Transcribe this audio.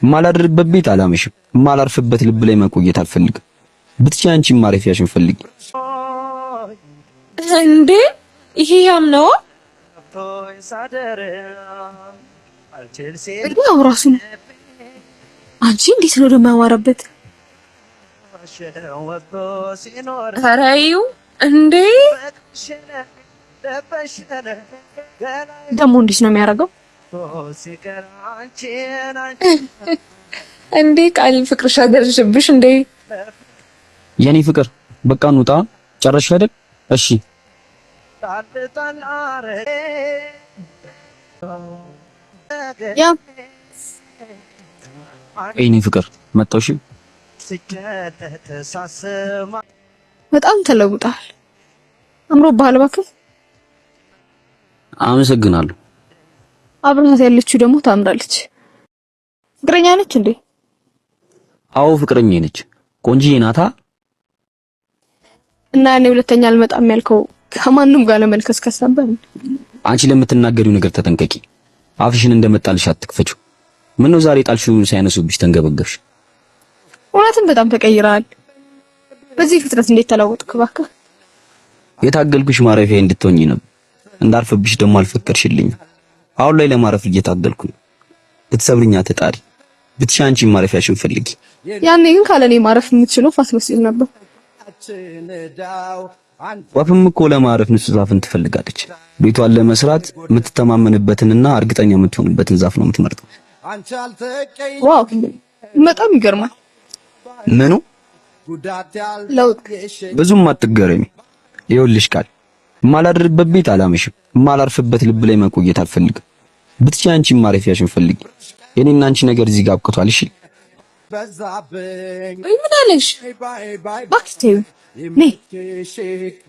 ማላድርበት ቤት አላመሽም። ማላርፍበት ልብ ላይ መቆየት አልፈልግም። ብትቺ አንቺ ማረፊያሽን ፈልጊ። እንዴ ይሄ ያም ነው? ያው ራሱ ነው። አንቺ እንዴት ነው ደግሞ ያማረበት? ኧረ እዩ እንዴ ደግሞ እንዴት ነው የሚያደርገው? እንዴ ቃል ፍቅርሽ አገርሽብሽ እንዴ? የኔ ፍቅር በቃ እንውጣ። ጨረስሽ አይደል? እሺ ያ የኔ ፍቅር መጣሁ። እሺ በጣም ተለውጣል። አምሮብሃል። እባክህ አመሰግናለሁ። አብረሃት ያለችው ደግሞ ታምራለች። ፍቅረኛ ነች እንዴ? አዎ ፍቅረኛ ነች። ቆንጂዬ ናታ። እና እኔ ሁለተኛ አልመጣም ያልከው ከማንም ጋር ለመልከስከስ ነበር። አንቺ ለምትናገሪው ነገር ተጠንቀቂ። አፍሽን እንደመጣልሽ አትክፈችው። ምነው ዛሬ ጣልሽውን ሳያነሱብሽ ተንገበገብሽ? እውነትም በጣም ተቀይረሃል። በዚህ ፍጥነት እንዴት ተለወጥክ? እባክህ የታገልኩሽ ማረፊያ እንድትሆኚ ነበር። እንዳርፍብሽ ደግሞ አልፈቀድሽልኝም። አሁን ላይ ለማረፍ እየታገልኩ ነው። ልትሰብሪኝ አትጣሪ። ብትሻ አንቺ ማረፊያሽን ፈልጊ። ያኔ ግን ካለኔ ማረፍ የምትችለው አትመስልም ነበር። ወፍም እኮ ለማረፍ ንጹህ ዛፍን ትፈልጋለች። ቤቷን ለመስራት የምትተማመንበትንና እርግጠኛ የምትሆንበትን ዛፍ ነው የምትመርጠው። Wow በጣም ይገርማል። ምኑ ለውጥ ብዙም አትገረሚ። ይኸውልሽ ቃል ማላድርበት ቤት አላመሽም። ማላርፍበት ልብ ላይ መቆየት አልፈልግም። ብትቺ አንቺ ማረፊያሽን ፈልጊ። የኔና አንቺ ነገር እዚህ ጋር አብቅቷል። እሺ ምን አለሽ? እባክሽ ተይው ነይ።